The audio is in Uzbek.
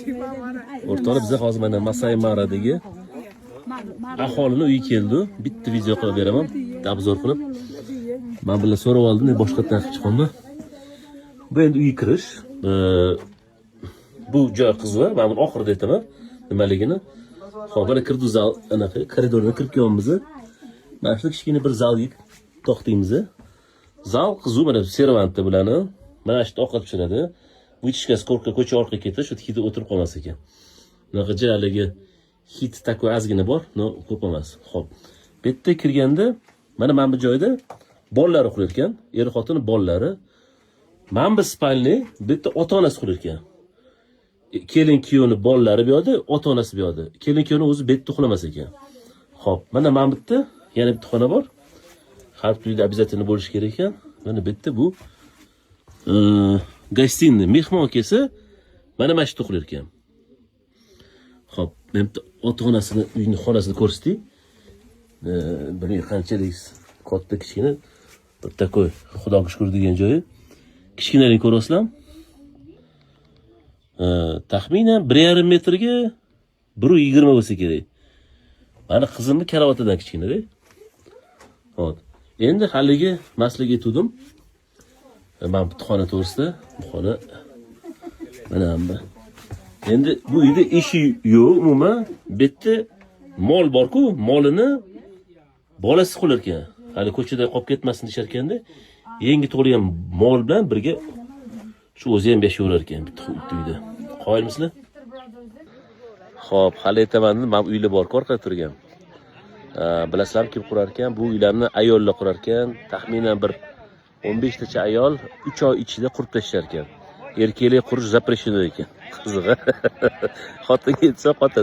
O'rtoqlar, biza hozir mana Masai Maradagi aholini uyi keldi. Bitta video qilib beraman, bitta обзор qilib. Men bilan so'rab oldim, boshqatdan qilib chiqaman. Bu endi uyga kirish. Bu joy qiziq, men buni oxirida aytaman nimaligini. Xo'p, mana kirdi zal, anaqa koridordan kirib kelyapmiz. Mana shu kichkina bir zalga to'xtaymiz. Zal qiziq, mana servantda bularni. Mana shu ovqat pishiradi. Вытяжка si ko'rka ko'cha orqaga ketdi, shu hidi o'tirib qolmas ekan. Bunaqa haligi hid такой ozgina bor, но ko'p emas. Xo'p. Bu yerda kirganda mana bu joyda bolalari uxlar ekan, er xotin bolalari. Mana bu спальный, bu yerda ota-onasi uxlar ekan. Kelin kuyovni bolalari bu yoqda, ota-onasi bu yoqda. Kelin kuyovni o'zi bu yerda uxlamas ekan. Xo'p, mana bu yerda yana bitta xona bor. Har bitta uyda обязательно bo'lishi kerak ekan. Mana bu yerda bu гостиный, mehmon kelsa, mana shu yerda uxlar ekan. Xo'p, men bitta ota-onasini uyini xonasini ko'rsatay. Bilmayman qanchalik katta, kichkina. Bir такой, Xudoga shukur degan joyi. Kichkinaligini ko'ryapsizlarmi? Taxminan 1,5 metrga 1,20 bo'lsa kerak. Mani qizimni karavatidan kichkinada. Xo'p. Endi haligi maslaga aytuvdim. Man bitta xona to'g'risida, bu xona mana bu. Endi bu uyda eshik yo'q umuman. Bu yerda mol bor-ku, molini bolasi qo'lar ekan. Hali ko'chada qolib ketmasin deyishar ekanda, yangi tug'ilgan mol bilan birga shu o'zi ham yashayverar ekan bitta uyda. Qoyilmisizlar? Xo'p, hali aytaman dedim, mana bu uylar bor-ku orqada turgan. Bilasizlarmi, kim qurar ekan? Bu uylarni ayollar qurar ekan. Taxminan bir 15 tacha ayol 3 oy ichida qurib tashlashar ekan. Erkaklar qurish запрещено ekan. Qiziq. Xotinga aytsa qotadi.